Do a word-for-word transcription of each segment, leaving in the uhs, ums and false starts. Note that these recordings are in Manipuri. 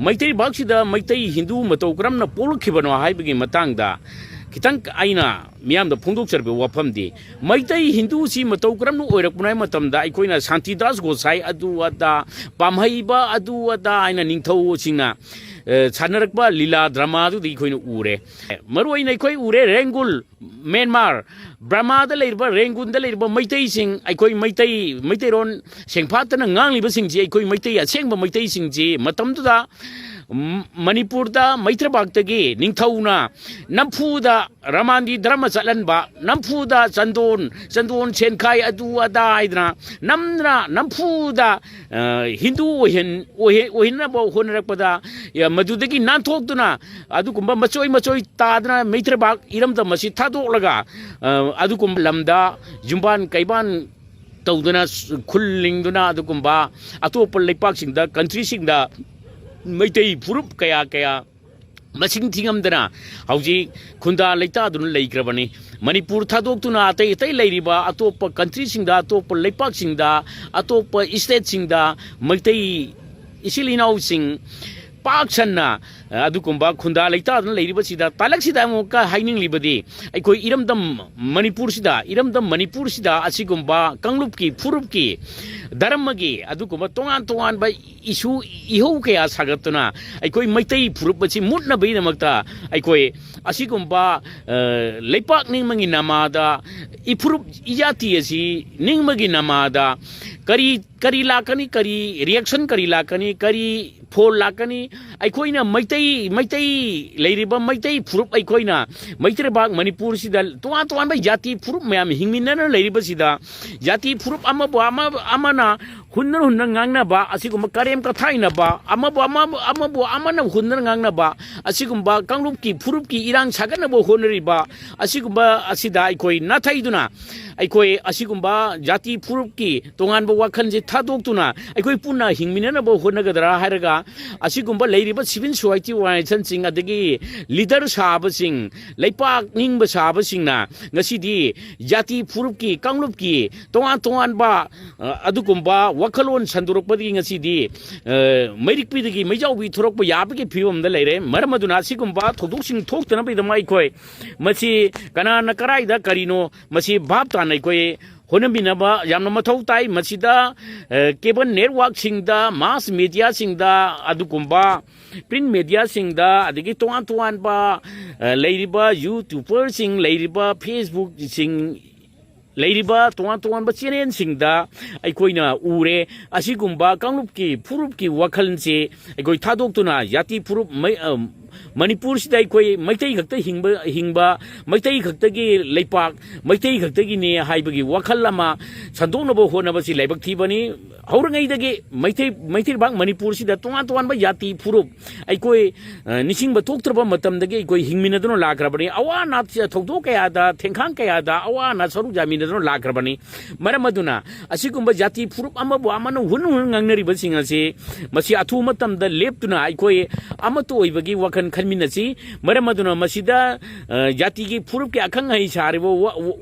ꯃꯩꯇꯩ ꯂꯩꯕꯥꯛꯁꯤꯗ ꯃꯩꯇꯩ ꯍꯤꯟꯗꯨ ꯃꯇꯧ ꯀꯔꯝꯅ ꯄꯣꯛꯂꯛꯈꯤꯕꯅꯣ ꯍꯥꯏꯕꯒꯤ ꯃꯇꯥꯡꯗ ꯈꯤꯇꯪ ꯑꯩꯅ ꯃꯤꯌꯥꯝꯗ ꯐꯣꯡꯗꯣꯛꯆꯔꯤꯕ ꯋꯥꯐꯝꯗꯤ, ꯃꯩꯇꯩ ꯍꯤꯟꯗꯨꯁꯤ ꯃꯇꯧ ꯀꯔꯝꯅ ꯑꯣꯏꯔꯛꯄꯅꯣ ꯍꯥꯏꯕ ꯃꯇꯝꯗ, ꯑꯩꯈꯣꯏꯅ ꯁꯥꯟꯇꯤꯗꯥꯁ ꯒꯣꯁꯥꯏ ꯑꯗꯨ ꯑꯗꯥ, ꯄꯥꯝꯍꯩꯕ ꯑꯗꯨ ꯑꯗꯥ ꯍꯥꯏꯅ ꯅꯤꯡꯊꯧꯁꯤꯡꯅ, ꯑ, ꯁꯥꯟꯅꯔꯛꯄ ꯂꯤꯂꯥ ꯗ꯭ꯔꯃꯥꯗꯨꯗꯤ ꯑꯩꯈꯣꯏꯅ ꯎꯔꯦ꯫ ꯃꯔꯨ ꯑꯣꯏꯅ ꯑꯩꯈꯣꯏ ꯎꯔꯦ, ꯔꯦꯡꯒꯨꯜ, ꯃ꯭ꯌꯥꯟꯃꯥꯔ, ꯕꯔꯃꯥꯗ ꯂꯩꯔꯤꯕ, ꯔꯦꯡꯒꯨꯟꯗ ꯂꯩꯔꯤꯕ ꯃꯩꯇꯩꯁꯤꯡ, ꯑꯩꯈꯣꯏ ꯃꯩꯇꯩ, ꯃꯩꯇꯩꯔꯣꯟ ꯁꯦꯡꯐꯥꯠꯇꯅ ꯉꯥꯡꯂꯤꯕꯁꯤꯡꯁꯤ, ꯑꯩꯈꯣꯏ ꯃꯩꯇꯩ ꯑꯁꯦꯡꯕ ꯃꯩꯇꯩꯁꯤꯡꯁꯤ ꯃꯇꯝꯗꯨꯗ, ꯎꯝ, ꯃꯅꯤꯄꯨꯔꯗ ꯃꯩꯇ꯭ꯔꯕꯥꯛꯇꯒꯤ ꯅꯤꯡꯊꯧꯅ ꯅꯝꯐꯨꯗ ꯔꯃꯥꯟꯗꯤ ꯙꯔꯃ ꯆꯠꯍꯟꯕ, ꯅꯝꯐꯨꯗ ꯆꯟꯗꯣꯟ, ꯆꯟꯗꯣꯟ ꯁꯦꯟꯈꯥꯏ ꯑꯗꯨ ꯑꯗꯥ ꯍꯥꯏꯗꯅ ꯅꯝꯗꯅ ꯅꯝꯐꯨꯗ, ꯑ, ꯍꯤꯟꯗꯨ ꯑꯣꯏꯍꯟ-, ꯑꯣꯏꯍ-, ꯑꯣꯏꯍꯟꯅꯕ ꯍꯣꯠꯅꯔꯛꯄꯗ, ꯌ-, ꯃꯗꯨꯗꯒꯤ ꯅꯥꯟꯊꯣꯛꯇꯨꯅ ꯑꯗꯨꯒꯨꯝꯕ ꯃꯆꯣꯏ ꯃꯆꯣꯏ ꯇꯥꯗꯅ ꯃꯩꯇ꯭ꯔꯕꯥꯛ ꯏꯔꯝꯗꯝ ꯑꯁꯤ ꯊꯥꯗꯣꯛꯂꯒ, ꯑ, ꯑꯗꯨꯒꯨꯝꯕ ꯂꯝꯗ ꯌꯨꯝꯕꯥꯟ ꯀꯩꯕꯥꯟ ꯇꯧꯗꯨꯅ, ꯈꯨꯜ ꯂꯤꯡꯗꯨꯅ, ꯑꯗꯨꯒꯨꯝꯕ ꯑꯇꯣꯞꯄ ꯂꯩꯄꯥꯛꯁꯤꯡꯗ, ꯀꯟꯇ꯭ꯔꯤꯁꯤꯡꯗ ꯃꯩꯇꯩ ꯐꯨꯔꯨꯞ ꯀꯌꯥ ꯀꯌꯥ ꯃꯁꯤꯡ ꯊꯤꯉꯝꯗꯅ ꯍꯧꯖꯤꯛ ꯈꯨꯟꯗꯥ ꯂꯩꯇꯥꯗꯨꯅ ꯂꯩꯈ꯭ꯔꯕꯅꯤ꯫ ꯃꯅꯤꯄꯨꯔ ꯊꯥꯗꯣꯛꯇꯨꯅ ꯑꯇꯩ ꯑꯇꯩ ꯂꯩꯔꯤꯕ ꯑꯇꯣꯞꯄ ꯀꯟꯇ꯭ꯔꯤꯁꯤꯡꯗ, ꯑꯇꯣꯞꯄ ꯂꯩꯄꯥꯛꯁꯤꯡꯗ, ꯑꯇꯣꯞꯄ ꯏꯁꯇꯦꯠꯁꯤꯡꯗ ꯃꯩꯇꯩ ꯏꯆꯤꯜ ꯏꯅꯥꯎꯁꯤꯡ ꯄꯥꯛ ꯁꯟꯅ, ꯑ, ꯑꯗꯨꯒꯨꯝꯕ ꯈꯨꯟꯗꯥ ꯂꯩꯇꯥꯗꯨꯅ ꯂꯩꯔꯤꯕꯁꯤꯗ, ꯇꯥꯂꯛꯁꯤꯗ ꯑꯃꯨꯛꯀ ꯍꯥꯏꯅꯤꯡꯂꯤꯕꯗꯤ, ꯑꯩꯈꯣꯏ ꯏꯔꯝꯗꯝ ꯃꯅꯤꯄꯨꯔꯁꯤꯗ, ꯏꯔꯝꯗꯝ ꯃꯅꯤꯄꯨꯔꯁꯤꯗ ꯑꯁꯤꯒꯨꯝꯕ ꯀꯥꯡꯂꯨꯞꯀꯤ, ꯐꯨꯔꯨꯞꯀꯤ, ꯙꯔꯃꯒꯤ, ꯑꯗꯨꯒꯨꯝꯕ ꯇꯣꯉꯥꯟ ꯇꯣꯉꯥꯟꯕ ꯏꯁꯨ ꯏꯍꯧ ꯀꯌꯥ ꯁꯥꯒꯠꯇꯨꯅ ꯑꯩꯈꯣꯏ ꯃꯩꯇꯩ ꯐꯨꯔꯨꯞ ꯑꯁꯤ ꯃꯨꯠꯅꯕꯒꯤꯗꯃꯛꯇ ꯑꯩꯈꯣꯏ ꯑꯁꯤꯒꯨꯝꯕ, ꯑ, ꯂꯩꯄꯥꯛ ꯅꯤꯡꯕꯒꯤ ꯅꯃꯥꯗ, ꯏꯐꯨꯔꯨꯞ ꯏꯖꯥꯇꯤ ꯑꯁꯤ ꯅꯤꯡꯕꯒꯤ ꯅꯃꯥꯗ ꯀꯔꯤ, ꯀꯔꯤ ꯂꯥꯛꯀꯅꯤ, ꯀꯔꯤ ꯔꯤꯌꯦꯛꯁꯟ ꯀꯔꯤ ꯂꯥꯛꯀꯅꯤ, ꯀꯔꯤ ꯐꯣꯜ ꯂꯥꯛꯀꯅꯤ? ꯑꯩꯈꯣꯏꯅ ꯃꯩꯇꯩ, ꯃꯩꯇꯩ ꯂꯩꯔꯤꯕ ꯃꯩꯇꯩ ꯐꯨꯔꯨꯞ, ꯑꯩꯈꯣꯏꯅ ꯃꯩꯇꯩꯕꯥꯛ ꯃꯅꯤꯄꯨꯔꯁꯤꯗ ꯇꯣꯉꯥꯟ ꯇꯣꯉꯥꯟꯕ ꯖꯥꯇꯤ ꯐꯨꯔꯨꯞ ꯃꯌꯥꯝ ꯍꯤꯡꯃꯤꯟꯅꯅ ꯂꯩꯔꯤꯕꯁꯤꯗ, ꯖꯥꯇꯤ ꯐꯨꯔꯨꯞ ꯑꯃꯕꯨ ꯑꯃ, ꯑꯃꯅ ꯍꯨꯟꯅ ꯍꯨꯟꯅ ꯉꯥꯡꯅꯕ, ꯑꯁꯤꯒꯨꯝꯕ ꯀꯔꯦꯝ ꯀꯊꯥꯏꯅꯕ, ꯑꯃꯕꯨ ꯑꯃ, ꯑꯃꯕꯨ ꯑꯃꯅ ꯍꯨꯟꯅ ꯉꯥꯡꯅꯕ, ꯑꯁꯤꯒꯨꯝꯕ ꯀꯥꯡꯂꯨꯞꯀꯤ ꯐꯨꯔꯨꯞꯀꯤ ꯏꯔꯥꯡ ꯁꯥꯒꯠꯅꯕ ꯍꯣꯠꯅꯔꯤꯕ, ꯑꯁꯤꯒꯨꯝꯕ ꯑꯁꯤꯗ ꯑꯩꯈꯣꯏ ꯅꯥꯊꯩꯗꯨꯅ, ꯑꯩꯈꯣꯏ ꯑꯁꯤꯒꯨꯝꯕ ꯖꯥꯇꯤ ꯐꯨꯔꯨꯞꯀꯤ ꯇꯣꯉꯥꯟꯕ ꯋꯥꯈꯜꯁꯦ ꯊꯥꯗꯣꯛꯇꯨꯅ ꯑꯩꯈꯣꯏ ꯄꯨꯟꯅ ꯍꯤꯡꯃꯤꯟꯅꯅꯕ ꯍꯣꯠꯅꯒꯗ꯭ꯔꯥ ꯍꯥꯏꯔꯒ, ꯑꯁꯤꯒꯨꯝꯕ ꯂꯩꯔꯤꯕ ꯁꯤꯚꯤꯜ ꯁꯣꯁꯥꯏꯇꯤ ꯑꯣꯔꯒꯅꯥꯏꯖꯦꯁꯟꯁꯤꯡ, ꯑꯗꯒꯤ ꯂꯤꯗꯔ ꯁꯥꯕꯁꯤꯡ, ꯂꯩꯄꯥꯛ ꯅꯤꯡꯕ ꯁꯥꯕꯁꯤꯡꯅ ꯉꯁꯤꯗꯤ ꯖꯥꯇꯤ ꯐꯨꯔꯨꯞꯀꯤ, ꯀꯥꯡꯂꯨꯞꯀꯤ ꯇꯣꯉꯥꯟ ꯇꯣꯉꯥꯟꯕ, ꯑ, ꯑꯗꯨꯒꯨꯝꯕ ꯋꯥꯈꯜꯂꯣꯟ ꯁꯟꯗꯣꯔꯛꯄꯗꯒꯤ ꯉꯁꯤꯗꯤ, ꯑ, ꯃꯩꯔꯤꯛꯄꯤꯗꯒꯤ ꯃꯩꯖꯥꯎꯕꯤ ꯊꯣꯔꯛꯄ ꯌꯥꯕꯒꯤ ꯐꯤꯕꯝꯗ ꯂꯩꯔꯦ꯫ ꯃꯔꯝ ꯑꯗꯨꯅ ꯑꯁꯤꯒꯨꯝꯕ ꯊꯧꯗꯣꯛꯁꯤꯡ ꯊꯣꯛꯇꯅꯕꯒꯤꯗꯃꯛ ꯑꯩꯈꯣꯏ ꯃꯁꯤ ꯀꯅꯥꯅ ꯀꯔꯥꯏꯗ ꯀꯔꯤꯅꯣ, ꯃꯁꯤ ꯚꯥꯞ ꯇꯥꯅ ꯑꯩꯈꯣꯏ ꯍꯣꯠꯅꯃꯤꯟꯅꯕ ꯌꯥꯝꯅ ꯃꯊꯧ ꯇꯥꯏ꯫ ꯃꯁꯤꯗ, ꯑ, cable networkꯁꯤꯡꯗ, mass mediaꯁꯤꯡꯗ, ꯑꯗꯨꯒꯨꯝꯕ print mediaꯁꯤꯡꯗ, ꯑꯗꯒꯤ ꯇꯣꯉꯥꯟ ꯇꯣꯉꯥꯟꯕ, ꯑ, ꯂꯩꯔꯤꯕ YouTuberꯁꯤꯡ, ꯂꯩꯔꯤꯕ Facebookꯁꯤꯡ, ꯂꯩꯔꯤꯕ ꯇꯣꯉꯥꯟ ꯇꯣꯉꯥꯟꯕ channelꯁꯤꯡꯗ ꯑꯩꯈꯣꯏꯅ ꯎꯔꯦ꯫ ꯑꯁꯤꯒꯨꯝꯕ ꯀꯥꯡꯂꯨꯞꯀꯤ ꯐꯨꯔꯨꯞꯀꯤ ꯋꯥꯈꯜꯁꯦ ꯑꯩꯈꯣꯏ ꯊꯥꯗꯣꯛꯇꯨꯅ ꯖꯥꯇꯤ ꯐꯨꯔꯨꯞ ꯃꯩ-, ꯑ, ꯃꯅꯤꯄꯨꯔꯁꯤꯗ ꯑꯩꯈꯣꯏ ꯃꯩꯇꯩ ꯈꯛꯇ ꯍꯤꯡꯕ, ꯍꯤꯡꯕ, ꯃꯩꯇꯩ ꯈꯛꯇꯒꯤ ꯂꯩꯄꯥꯛ, ꯃꯩꯇꯩ ꯈꯛꯇꯒꯤꯅꯦ ꯍꯥꯏꯕꯒꯤ ꯋꯥꯈꯜ ꯑꯃ ꯁꯟꯗꯣꯛꯅꯕ ꯍꯣꯠꯅꯕꯁꯤ ꯂꯥꯏꯕꯛ ꯊꯤꯕꯅꯤ꯫ ꯍꯧꯔꯤꯉꯩꯗꯒꯤ ꯃꯩꯇꯩ, ꯃꯩꯇꯩ ꯂꯩꯕꯥꯛ ꯃꯅꯤꯄꯨꯔꯁꯤꯗ ꯇꯣꯉꯥꯟ ꯇꯣꯉꯥꯟꯕ ꯖꯥꯇꯤ ꯐꯨꯔꯨꯞ ꯑꯩꯈꯣꯏ, ꯑ, ꯅꯤꯡꯁꯤꯡꯕ ꯊꯣꯛꯇ꯭ꯔꯕ ꯃꯇꯝꯗꯒꯤ ꯑꯩꯈꯣꯏ ꯍꯤꯡꯃꯤꯟꯅꯗꯨꯅ ꯂꯥꯛꯈ꯭ꯔꯕꯅꯤ꯫ ꯑꯋꯥ ꯑꯅꯥ ꯊꯧꯗꯣꯛ ꯀꯌꯥꯗ, ꯊꯦꯡꯈꯥꯡ ꯀꯌꯥꯗ ꯑꯋꯥ ꯑꯅꯥ ꯁꯔꯨꯛ ꯌꯥꯃꯤꯟꯅꯗꯨꯅ ꯂꯥꯛꯈ꯭ꯔꯕꯅꯤ꯫ ꯃꯔꯝ ꯑꯗꯨꯅ ꯑꯁꯤꯒꯨꯝꯕ ꯖꯥꯇꯤ ꯐꯨꯔꯨꯞ ꯑꯃꯕꯨ ꯑꯃꯅ ꯍꯨꯟ ꯍꯨꯟ ꯉꯥꯡꯅꯔꯤꯕꯁꯤꯡ ꯑꯁꯤ ꯃꯁꯤ ꯑꯊꯨꯕ ꯃꯇꯝꯗ ꯂꯦꯞꯇꯨꯅ ꯑꯩꯈꯣꯏ ꯑꯃꯠꯇ ꯑꯣꯏꯕꯒꯤ ꯋꯥꯈꯜ ꯈꯟꯃꯤꯟꯅꯁꯤ꯫ ꯃꯔꯝ ꯑꯗꯨꯅ ꯃꯁꯤꯗ, ꯑ, ꯖꯥꯇꯤꯒꯤ ꯐꯨꯔꯨꯞꯀꯤ ꯑꯈꯪ ꯑꯍꯩ ꯁꯥꯔꯤꯕ ꯋꯥ-,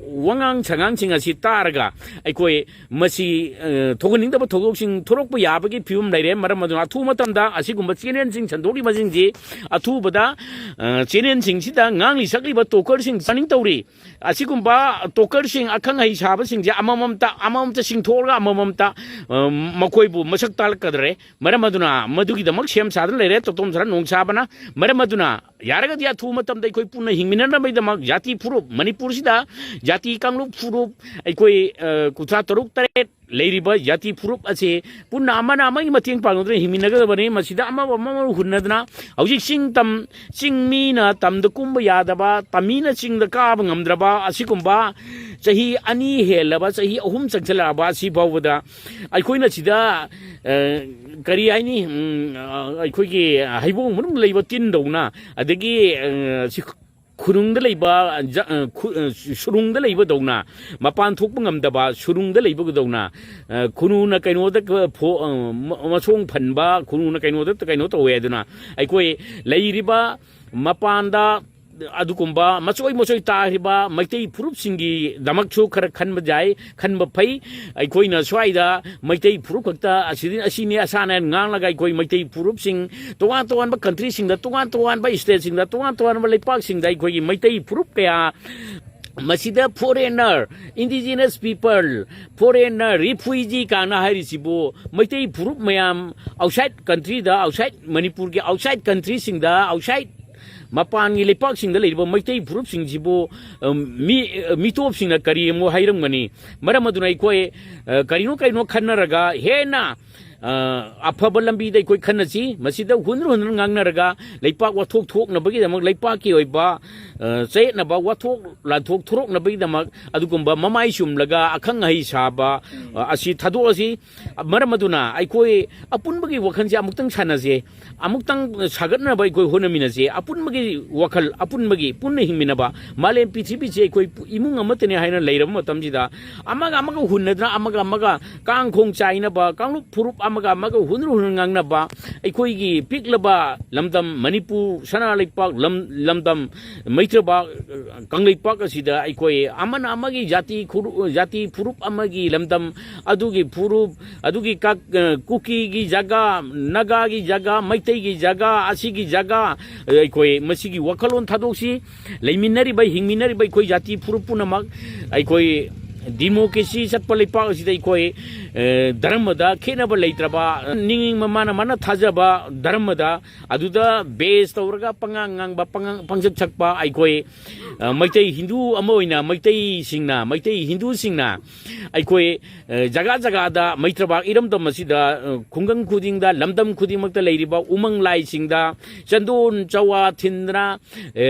ꯋꯥꯉꯥꯡ ꯁꯉꯥꯡꯁꯤꯡ ꯑꯁꯤ ꯇꯥꯔꯒ ꯑꯩꯈꯣꯏ ꯃꯁꯤ, ꯑ, ꯊꯣꯛꯍꯟꯅꯤꯡꯗꯕ ꯊꯧꯗꯣꯛꯁꯤꯡ ꯊꯣꯛꯂꯛꯄ ꯌꯥꯕꯒꯤ ꯐꯤꯕꯝ ꯂꯩꯔꯦ꯫ ꯃꯔꯝ ꯑꯗꯨꯅ ꯑꯊꯨꯕ ꯃꯇꯝꯗ ꯑꯁꯤꯒꯨꯝꯕ channelꯁꯤꯡ ꯁꯟꯗꯣꯛꯂꯤꯕꯁꯤꯡꯁꯤ ꯑꯊꯨꯕꯗ, ꯑ, channelꯁꯤꯡꯁꯤꯗ ꯉꯥꯡꯂꯤ ꯁꯛꯂꯤꯕ talkerꯁꯤꯡ ꯆꯥꯅꯤꯡ ꯇꯧꯔꯤ꯫ ꯑꯁꯤꯒꯨꯝꯕ talkerꯁꯤꯡ ꯑꯈꯪ ꯑꯍꯩ ꯁꯥꯕꯁꯤꯡꯁꯦ ꯑꯃꯃꯝꯇ, ꯑꯃꯃꯝꯇ ꯆꯤꯡꯊꯣꯛꯑꯒ ꯑꯃꯃꯝꯇ, ꯑ, ꯃꯈꯣꯏꯕꯨ ꯃꯁꯛ ꯇꯥꯛꯂꯛꯀꯗ꯭ꯔꯦ꯫ ꯃꯔꯝ ꯑꯗꯨꯅ ꯃꯗꯨꯒꯤꯗꯃꯛ ꯁꯦꯝ ꯁꯥꯗꯨꯅ ꯂꯩꯔꯦ ꯇꯣꯇꯣꯝ ꯁꯔ ꯅꯣꯡꯁꯥꯕꯅ꯫ ꯃꯔꯝ ꯑꯗꯨꯅ ꯌꯥꯔꯒꯗꯤ ꯑꯊꯨꯕ ꯃꯇꯝꯗ ꯑꯩꯈꯣꯏ ꯄꯨꯟꯅ ꯍꯤꯡꯃꯤꯟꯅꯅꯕꯒꯤꯗꯃꯛ ꯖꯥꯇꯤ ꯐꯨꯔꯨꯞ, ꯃꯅꯤꯄꯨꯔꯁꯤꯗ ꯖꯥꯇꯤ ꯀꯥꯡꯂꯨꯞ ꯐꯨꯔꯨꯞ ꯑꯩꯈꯣꯏ, ꯑ, ꯀꯨꯟꯊ꯭ꯔꯥ ꯇꯔꯨꯛ ꯇꯔꯦꯠ ꯂꯩꯔꯤꯕ ꯖꯥꯇꯤ ꯐꯨꯔꯨꯞ ꯑꯁꯤ ꯄꯨꯟꯅ ꯑꯃꯅ ꯑꯃꯒꯤ ꯃꯇꯦꯡ ꯄꯥꯡꯅꯗꯨꯅ ꯍꯤꯡꯃꯤꯟꯅꯒꯗꯕꯅꯤ꯫ ꯃꯁꯤꯗ ꯑꯃꯕꯨ ꯑꯃꯕꯨ ꯍꯨꯟꯅꯗꯅ ꯍꯧꯖꯤꯛ ꯆꯤꯡ ꯇꯝ, ꯆꯤꯡ ꯃꯤꯅ ꯇꯝꯗ ꯀꯨꯝꯕ ꯌꯥꯗꯕ, ꯇꯝꯃꯤꯅ ꯆꯤꯡꯗ ꯀꯥꯕ ꯉꯝꯗ꯭ꯔꯕ ꯑꯁꯤꯒꯨꯝꯕ ꯆꯍꯤ ꯑꯅꯤ ꯍꯦꯜꯂꯕ, ꯆꯍꯤ ꯑꯍꯨꯝ ꯆꯪꯁꯤꯜꯂꯛꯑꯕ ꯑꯁꯤ ꯐꯥꯎꯕꯗ ꯑꯩꯈꯣꯏꯅ ꯁꯤꯗ, ꯑ, ꯀꯔꯤ ꯍꯥꯏꯅꯤ, ꯎꯝ, ꯑ, ꯑꯩꯈꯣꯏꯒꯤ ꯍꯩꯕꯣꯡ ꯃꯅꯨꯡꯗ ꯂꯩꯕ ꯇꯤꯟꯗꯧꯅ, ꯑꯗꯒꯤ, ꯑ, ꯁꯤ ꯈꯨꯅꯨꯡꯗ ꯂꯩꯕ, ꯖ-, ꯑ, ꯈꯨ-, ꯑ, ꯁꯨꯔꯨꯡꯗ ꯂꯩꯕꯗꯧꯅ, ꯃꯄꯥꯟ ꯊꯣꯛꯄ ꯉꯝꯗꯕ ꯁꯨꯔꯨꯡꯗ ꯂꯩꯕꯗꯧꯅ, ꯑ, ꯈꯨꯅꯨꯅ ꯀꯩꯅꯣꯗ ꯀ-, ꯐꯣ-, ꯑ, ꯃ-, ꯃꯁꯣꯡ ꯐꯟꯕ, ꯈꯨꯅꯨꯅ ꯀꯩꯅꯣꯗ ꯀꯩꯅꯣ ꯇꯧꯋꯦ꯫ ꯑꯗꯨꯅ ꯑꯩꯈꯣꯏ ꯂꯩꯔꯤꯕ ꯃꯄꯥꯟꯗ ꯑꯗꯨꯒꯨꯝꯕ ꯃꯆꯣꯏ ꯃꯆꯣꯏ ꯇꯥꯔꯤꯕ ꯃꯩꯇꯩ ꯐꯨꯔꯨꯞꯁꯤꯡꯒꯤꯗꯃꯛꯁꯨ ꯈꯔ ꯈꯟꯕ ꯌꯥꯏ, ꯈꯟꯕ ꯐꯩ꯫ ꯑꯩꯈꯣꯏꯅ ꯁ꯭ꯋꯥꯏꯗ ꯃꯩꯇꯩ ꯐꯨꯔꯨꯞ ꯈꯛꯇ ꯑꯁꯤꯗꯤ, ꯑꯁꯤꯅꯤ ꯑꯁꯥꯅꯦ ꯉꯥꯡꯂꯒ ꯑꯩꯈꯣꯏ ꯃꯩꯇꯩ ꯐꯨꯔꯨꯞꯁꯤꯡ ꯇꯣꯉꯥꯟ ꯇꯣꯉꯥꯟꯕ countryꯁꯤꯡꯗ, ꯇꯣꯉꯥꯟ ꯇꯣꯉꯥꯟꯕ stateꯁꯤꯡꯗ, ꯇꯣꯉꯥꯟ ꯇꯣꯉꯥꯟꯕ ꯂꯩꯄꯥꯛꯁꯤꯡꯗ ꯑꯩꯈꯣꯏꯒꯤ ꯃꯩꯇꯩ ꯐꯨꯔꯨꯞ ꯀꯌꯥ, ꯃꯁꯤꯗ foreigner, indigenous people, foreigner, refugee ꯀꯥꯏꯅ ꯍꯥꯏꯔꯤꯁꯤꯕꯨ ꯃꯩꯇꯩ ꯐꯨꯔꯨꯞ ꯃꯌꯥꯝ outside countryꯗ, outside ꯃꯅꯤꯄꯨꯔꯒꯤ outside countryꯁꯤꯡꯗ, outside ꯃꯄꯥꯟꯒꯤ ꯂꯩꯄꯥꯛꯁꯤꯡꯗ ꯂꯩꯔꯤꯕ ꯃꯩꯇꯩ ꯐꯨꯔꯨꯞꯁꯤꯡꯁꯤꯕꯨ, ꯑ, ꯃꯤ, ꯑ, ꯃꯤꯇꯣꯞꯁꯤꯡꯅ ꯀꯔꯤ ꯑꯃꯨꯛ ꯍꯥꯏꯔꯝꯒꯅꯤ? ꯃꯔꯝ ꯑꯗꯨꯅ ꯑꯩꯈꯣꯏ, ꯑ, ꯀꯔꯤꯅꯣ ꯀꯔꯤꯅꯣ ꯈꯟꯅꯔꯒ ꯍꯦꯟꯅ, ꯑ, ꯑꯐꯕ ꯂꯝꯕꯤꯗ ꯑꯩꯈꯣꯏ ꯈꯟꯅꯁꯤ꯫ ꯃꯁꯤꯗ ꯍꯨꯟꯗ꯭ꯔ ꯍꯨꯟꯗ꯭ꯔ ꯉꯥꯡꯅꯔꯒ ꯂꯩꯄꯥꯛ ꯋꯥꯊꯣꯛ ꯊꯣꯛꯅꯕꯒꯤꯗꯃꯛ, ꯂꯩꯄꯥꯛꯀꯤ ꯑꯣꯏꯕ, ꯑ, ꯆꯌꯦꯠꯅꯕ ꯋꯥꯊꯣꯛ ꯂꯥꯟꯊꯣꯛ ꯊꯣꯔꯛꯅꯕꯒꯤꯗꯃꯛ, ꯑꯗꯨꯒꯨꯝꯕ ꯃꯃꯥꯏ ꯆꯨꯝꯂꯒ ꯑꯈꯪ ꯑꯍꯩ ꯁꯥꯕ, ꯑ, ꯑꯁꯤ ꯊꯥꯗꯣꯛꯑꯁꯤ꯫ ꯃꯔꯝ ꯑꯗꯨꯅ ꯑꯩꯈꯣꯏ ꯑꯄꯨꯟꯕꯒꯤ ꯋꯥꯈꯜꯁꯦ ꯑꯃꯨꯛꯇꯪ ꯁꯥꯟꯅꯁꯦ, ꯑꯃꯨꯛꯇꯪ ꯁꯥꯒꯠꯅꯕ ꯑꯩꯈꯣꯏ ꯍꯣꯠꯅꯃꯤꯟꯅꯁꯦ꯫ ꯑꯄꯨꯟꯕꯒꯤ ꯋꯥꯈꯜ, ꯑꯄꯨꯟꯕꯒꯤ ꯄꯨꯟꯅ ꯍꯤꯡꯃꯤꯟꯅꯕ, ꯃꯥꯂꯦꯝ ꯄ꯭ꯔꯤꯊꯤꯕꯤꯁꯦ ꯑꯩꯈꯣꯏ ꯏꯃꯨꯡ ꯑꯃꯠꯇꯅꯦ ꯍꯥꯏꯅ ꯂꯩꯔꯕ ꯃꯇꯝꯁꯤꯗ, ꯑꯃꯒ ꯑꯃꯒ ꯍꯨꯟꯅꯗꯅ, ꯑꯃꯒ ꯑꯃꯒ ꯀꯥꯡ ꯈꯣꯡ ꯆꯥꯏꯅꯕ, ꯀꯥꯡꯂꯨꯞ ꯐꯨꯔꯨꯞ ꯑꯃꯒ ꯑꯃꯒ ꯍꯨꯟꯗ꯭ꯔ ꯍꯨꯟꯗ꯭ꯔ ꯉꯥꯡꯅꯕ, ꯑꯩꯈꯣꯏꯒꯤ ꯄꯤꯛꯂꯕ ꯂꯝꯗꯝ ꯃꯅꯤꯄꯨꯔ ꯁꯅꯥ ꯂꯩꯄꯥꯛ ꯂꯝ-, ꯂꯝꯗꯝ ꯃꯩꯇ꯭ꯔꯕꯥꯛ ꯀꯪꯂꯩꯄꯥꯛ ꯑꯁꯤꯗ ꯑꯩꯈꯣꯏ ꯑꯃꯅ ꯑꯃꯒꯤ ꯖꯥꯇꯤ ꯈꯨꯔꯨ-, ꯖꯥꯇꯤ ꯐꯨꯔꯨꯞ ꯑꯃꯒꯤ ꯂꯝꯗꯝ, ꯑꯗꯨꯒꯤ ꯐꯨꯔꯨꯞ, ꯑꯗꯨꯒꯤ ꯀꯛ-, ꯑ, ꯀꯨꯀꯤꯒꯤ ꯖꯒꯥ, ꯅꯥꯒꯥꯒꯤ ꯖꯒꯥ, ꯃꯩꯇꯩꯒꯤ ꯖꯒꯥ, ꯑꯁꯤꯒꯤ ꯖꯒꯥ, ꯑꯩꯈꯣꯏ ꯃꯁꯤꯒꯤ ꯋꯥꯈꯜꯂꯣꯟ ꯊꯥꯗꯣꯛꯁꯤ꯫ ꯂꯩꯃꯤꯟꯅꯔꯤꯕ, ꯍꯤꯡꯃꯤꯟꯅꯔꯤꯕ ꯑꯩꯈꯣꯏ ꯖꯥꯇꯤ ꯐꯨꯔꯨꯞ ꯄꯨꯝꯅꯃꯛ ꯑꯩꯈꯣꯏ democracy ꯆꯠꯄ ꯂꯩꯄꯥꯛ ꯑꯁꯤꯗ ꯑꯩꯈꯣꯏ, ꯑ, ꯙꯔꯃꯗ ꯈꯦꯠꯅꯕ ꯂꯩꯇ꯭ꯔꯕ, ꯅꯤꯡꯅꯤꯡꯕ ꯃꯥꯅ ꯃꯥꯅ ꯊꯥꯖꯕ ꯙꯔꯃꯗ ꯑꯗꯨꯗ base ꯇꯧꯔꯒ ꯄꯉꯥꯡ ꯉꯥꯡꯕ, ꯄꯉꯥꯡ, ꯄꯪꯁꯛ ꯁꯛꯄ ꯑꯩꯈꯣꯏ, ꯑ, ꯃꯩꯇꯩ ꯍꯤꯟꯗꯨ ꯑꯃ ꯑꯣꯏꯅ ꯃꯩꯇꯩꯁꯤꯡꯅ, ꯃꯩꯇꯩ ꯍꯤꯟꯗꯨꯁꯤꯡꯅ ꯑꯩꯈꯣꯏ, ꯑ, ꯖꯒꯥ ꯖꯒꯥꯗ ꯃꯩꯇ꯭ꯔꯕꯥꯛ ꯏꯔꯝꯗꯝ ꯑꯁꯤꯗ, ꯑ, ꯈꯨꯡꯒꯪ ꯈꯨꯗꯤꯡꯗ, ꯂꯝꯗꯝ ꯈꯨꯗꯤꯡꯃꯛꯇ ꯂꯩꯔꯤꯕ ꯎꯃꯪ ꯂꯥꯏꯁꯤꯡꯗ ꯆꯟꯗꯣꯟ ꯆꯋꯥ ꯊꯤꯟꯗꯅ, ꯑ,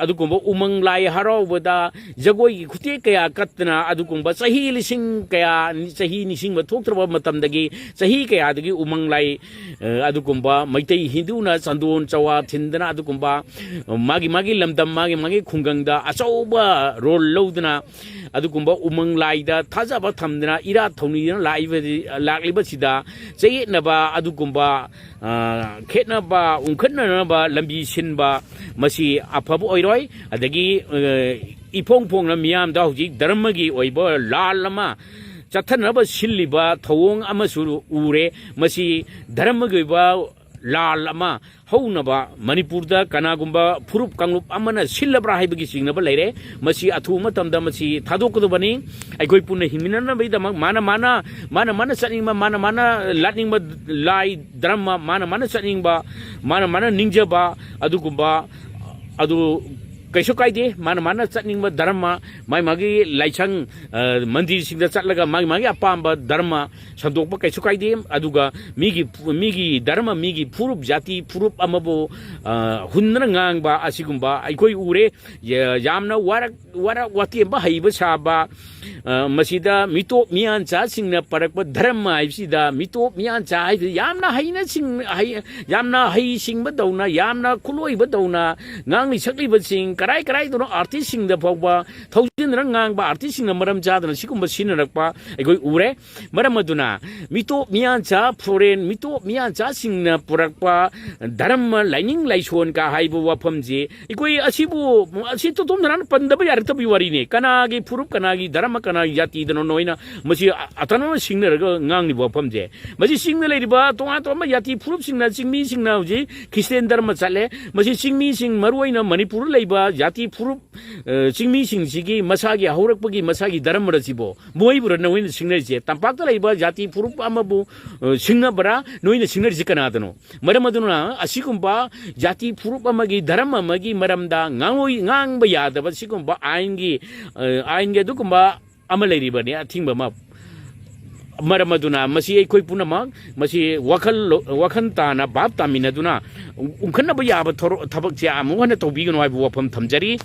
ꯑꯗꯨꯒꯨꯝꯕ ꯎꯃꯪ ꯂꯥꯏ ꯍꯔꯥꯎꯕꯗ ꯖꯒꯣꯏꯒꯤ ꯈꯨꯠꯊꯦꯛ ꯀꯌꯥ ꯀꯠꯇꯅ ꯑꯗꯨꯒꯨꯝꯕ ꯆꯍꯤ ꯂꯤꯁꯤꯡ ꯀꯌꯥ, ꯆꯍꯤ ꯅꯤꯡꯁꯤꯡꯕ ꯊꯣꯛꯇ꯭ꯔꯕ ꯃꯇꯝꯗꯒꯤ, ꯆꯍꯤ ꯀꯌꯥꯗꯒꯤ ꯎꯃꯪ ꯂꯥꯏ, ꯑ, ꯑꯗꯨꯒꯨꯝꯕ ꯃꯩꯇꯩ ꯍꯤꯟꯗꯨꯅ ꯆꯟꯗꯣꯟ ꯆꯋꯥ ꯊꯤꯟꯗꯅ ꯑꯗꯨꯒꯨꯝꯕ, ꯑ, ꯃꯥꯒꯤ ꯃꯥꯒꯤ ꯂꯝꯗꯝ, ꯃꯥꯒꯤ ꯃꯥꯒꯤ ꯈꯨꯡꯒꯪꯗ ꯑꯆꯧꯕ ꯔꯣꯜ ꯂꯧꯗꯨꯅ ꯑꯗꯨꯒꯨꯝꯕ ꯎꯃꯪ ꯂꯥꯏꯗ ꯊꯥꯖꯕ ꯊꯝꯗꯅ ꯏꯔꯥꯠ ꯊꯧꯅꯤꯗꯨꯅ ꯂꯥꯛꯏꯕ, ꯂꯥꯛꯂꯤꯕꯁꯤꯗ ꯆꯌꯦꯠꯅꯕ ꯑꯗꯨꯒꯨꯝꯕ, ꯑ, ꯈꯦꯠꯅꯕ, ꯎꯡꯈꯠꯅꯅꯕ ꯂꯝꯕꯤ ꯁꯤꯟꯕ, ꯃꯁꯤ ꯑꯐꯕ ꯑꯣꯏꯔꯣꯏ꯫ ꯑꯗꯒꯤ, ꯑ, ꯏꯐꯣꯡ ꯐꯣꯡꯅ ꯃꯤꯌꯥꯝꯗ ꯍꯧꯖꯤꯛ ꯙꯔꯃꯒꯤ ꯑꯣꯏꯕ ꯂꯥꯜ ꯑꯃ ꯆꯠꯊꯅꯕ ꯁꯤꯜꯂꯤꯕ ꯊꯧꯑꯣꯡ ꯑꯃꯁꯨ ꯎꯔꯦ꯫ ꯃꯁꯤ ꯙꯔꯃꯒꯤ ꯑꯣꯏꯕ ꯂꯥꯜ ꯑꯃ ꯍꯧꯅꯕ ꯃꯅꯤꯄꯨꯔꯗ ꯀꯅꯥꯒꯨꯝꯕ ꯐꯨꯔꯨꯞ ꯀꯥꯡꯂꯨꯞ ꯑꯃꯅ ꯁꯤꯜꯂꯕ꯭ꯔꯥ ꯍꯥꯏꯕꯒꯤ ꯆꯤꯡꯅꯕ ꯂꯩꯔꯦ꯫ ꯃꯁꯤ ꯑꯊꯨꯕ ꯃꯇꯝꯗ ꯃꯁꯤ ꯊꯥꯗꯣꯛꯀꯗꯕꯅꯤ꯫ ꯑꯩꯈꯣꯏ ꯄꯨꯟꯅ ꯍꯤꯡꯃꯤꯟꯅꯅꯕꯒꯤꯗꯃꯛ ꯃꯥꯅ ꯃꯥꯅ, ꯃꯥꯅ ꯃꯥꯅ ꯆꯠꯅꯤꯡꯕ, ꯃꯥꯅ ꯃꯥꯅ ꯂꯥꯠꯅꯤꯡꯕ ꯂꯥꯏ ꯙꯔꯃ, ꯃꯥꯅ ꯃꯥꯅ ꯆꯠꯅꯤꯡꯕ, ꯃꯥꯅ ꯃꯥꯅ ꯅꯤꯡꯖꯕ ꯑꯗꯨꯒꯨꯝꯕ ꯑꯗꯨ ꯀꯩꯁꯨ ꯀꯥꯏꯗꯦ꯫ ꯃꯥꯅ ꯃꯥꯅ ꯆꯠꯅꯤꯡꯕ ꯙꯔꯃ, ꯃꯥꯒꯤ ꯃꯥꯒꯤ ꯂꯥꯏꯁꯪ, ꯑ, ꯃꯟꯗꯤꯔꯁꯤꯡꯗ ꯆꯠꯂꯒ ꯃꯥꯒꯤ ꯃꯥꯒꯤ ꯑꯄꯥꯝꯕ ꯙꯔꯃ ꯁꯟꯗꯣꯛꯄ ꯀꯩꯁꯨ ꯀꯥꯏꯗꯦ꯫ ꯑꯗꯨꯒ ꯃꯤꯒꯤ, ꯃꯤꯒꯤ ꯙꯔꯃ, ꯃꯤꯒꯤ ꯐꯨꯔꯨꯞ, ꯖꯥꯇꯤ ꯐꯨꯔꯨꯞ ꯑꯃꯕꯨ, ꯑ, ꯍꯨꯟꯗꯅ ꯉꯥꯡꯕ ꯑꯁꯤꯒꯨꯝꯕ ꯑꯩꯈꯣꯏ ꯎꯔꯦ꯫ ꯌꯥ-, ꯌꯥꯝꯅ ꯋꯥꯔꯛ, ꯋꯥꯔꯛ ꯋꯥꯇꯦꯝꯕ ꯍꯩꯕ ꯁꯥꯕ, ꯑ, ꯃꯁꯤꯗ ꯃꯤꯇꯣꯞ ꯃꯤꯌꯥꯟꯆꯥꯁꯤꯡꯅ ꯄꯔꯛꯄ ꯙꯔꯃ ꯍꯥꯏꯕꯁꯤꯗ, ꯃꯤꯇꯣꯞ ꯃꯤꯌꯥꯟꯆꯥ ꯍꯥꯏꯕꯁꯤ ꯌꯥꯝꯅ ꯍꯩꯅ ꯁꯤꯡ-, ꯍꯩ-, ꯌꯥꯝꯅ ꯍꯩ ꯁꯤꯡꯕꯗꯧꯅ, ꯌꯥꯝꯅ ꯈꯨꯠꯂꯣꯏꯕꯗꯧꯅ ꯉꯥꯡꯂꯤ ꯁꯛꯂꯤꯕꯁꯤꯡ, ꯀꯔꯥꯏ ꯀꯔꯥꯏꯗꯅꯣ ꯑꯥꯔꯇꯤꯁꯁꯤꯡꯗ ꯐꯥꯎꯕ ꯊꯧꯖꯤꯟꯗꯨꯅ ꯉꯥꯡꯕ ꯑꯥꯔꯇꯤꯁꯁꯤꯡꯅ ꯃꯔꯝ ꯆꯥꯗꯅ ꯁꯤꯒꯨꯝꯕ ꯁꯤꯖꯤꯟꯅꯔꯛꯄ ꯑꯩꯈꯣꯏ ꯎꯔꯦ꯫ ꯃꯔꯝ ꯑꯗꯨꯅ ꯃꯤꯇꯣꯞ ꯃꯤꯌꯥꯟꯆꯥ, ꯐꯣꯔꯦꯟ ꯃꯤꯇꯣꯞ ꯃꯤꯌꯥꯟꯆꯥꯁꯤꯡꯅ ꯄꯨꯔꯛꯄ ꯙꯔꯃ ꯂꯥꯏꯅꯤꯡ ꯂꯥꯏꯁꯣꯟꯒ ꯍꯥꯏꯕ ꯋꯥꯐꯝꯁꯦ ꯑꯩꯈꯣꯏ ꯑꯁꯤꯕꯨ, ꯑꯁꯤ ꯇꯣꯇꯣꯝ ꯅꯔꯥꯟ ꯄꯟꯗꯕ ꯌꯥꯔꯛꯇꯕꯒꯤ ꯋꯥꯔꯤꯅꯤ꯫ ꯀꯅꯥꯒꯤ ꯐꯨꯔꯨꯞ, ꯀꯅꯥꯒꯤ ꯙꯔꯃ, ꯀꯅꯥꯒꯤ ꯖꯥꯇꯤꯗꯅꯣ ꯅꯣꯏꯅ ꯃꯁꯤ ꯑ-, ꯑꯇꯅꯧꯅ ꯁꯤꯡꯅꯔꯒ ꯉꯥꯡꯂꯤꯕ ꯋꯥꯐꯝꯁꯦ? ꯃꯁꯤ ꯆꯤꯡꯗ ꯂꯩꯔꯤꯕ ꯇꯣꯉꯥꯟ ꯇꯣꯉꯥꯟꯕ ꯖꯥꯇꯤ ꯐꯨꯔꯨꯞꯁꯤꯡꯅ, ꯆꯤꯡꯃꯤꯁꯤꯡꯅ ꯍꯧꯖꯤꯛ ꯈ꯭ꯔꯤꯁꯇꯦꯟ ꯙꯔꯃ ꯆꯠꯂꯦ꯫ ꯃꯁꯤ ꯆꯤꯡꯃꯤꯁꯤꯡ, ꯃꯔꯨꯑꯣꯏꯅ ꯃꯅꯤꯄꯨꯔꯗ ꯂꯩꯕ ꯖꯥꯇꯤ ꯐꯨꯔꯨꯞ, ꯑ, ꯆꯤꯡꯃꯤꯁꯤꯡꯁꯤꯒꯤ ꯃꯁꯥꯒꯤ ꯍꯧꯔꯛꯄꯒꯤ ꯃꯁꯥꯒꯤ ꯙꯔꯃꯔ ꯁꯤꯕꯣ? ꯃꯣꯏꯕꯨꯔ ꯅꯣꯏꯅ ꯁꯤꯡꯅꯔꯤꯁꯦ? ꯇꯝꯄꯥꯛꯇ ꯂꯩꯕ ꯖꯥꯇꯤ ꯐꯨꯔꯨꯞ ꯑꯃꯕꯨ, ꯑ, ꯁꯤꯡꯅꯕ꯭ꯔꯥ ꯅꯣꯏꯅ ꯁꯤꯡꯅꯔꯤꯁꯦ ꯀꯅꯥꯗꯅꯣ? ꯃꯔꯝ ꯑꯗꯨꯅ ꯑꯁꯤꯒꯨꯝꯕ ꯖꯥꯇꯤ ꯐꯨꯔꯨꯞ ꯑꯃꯒꯤ, ꯙꯔꯃ ꯑꯃꯒꯤ ꯃꯔꯝꯗ ꯉꯥꯡꯂꯣꯏ-, ꯉꯥꯡꯕ ꯌꯥꯗꯕ ꯁꯤꯒꯨꯝꯕ ꯑꯥꯏꯟꯒꯤ, ꯑ, ꯑꯥꯏꯟꯒꯤ ꯑꯗꯨꯒꯨꯝꯕ ꯑꯃ ꯂꯩꯔꯤꯕꯅꯤ, ꯑꯊꯤꯡꯕ ꯑꯃ꯫ ꯃꯔꯝ ꯑꯗꯨꯅ ꯃꯁꯤ ꯑꯩꯈꯣꯏ ꯄꯨꯝꯅꯃꯛ ꯃꯁꯤ ꯋꯥꯈꯜ, ꯋꯥꯈꯜ ꯇꯥꯅ ꯚꯥꯞ ꯇꯥꯃꯤꯟꯅꯗꯨꯅ ꯎꯪꯈꯠꯅꯕ ꯌꯥꯕ ꯊꯧꯔ-, ꯊꯕꯛꯁꯦ ꯑꯃꯨꯛ ꯍꯟꯅ ꯇꯧꯕꯤꯒꯅꯨ ꯍꯥꯏꯕ ꯋꯥꯐꯝ ꯊꯝꯖꯔꯤ꯫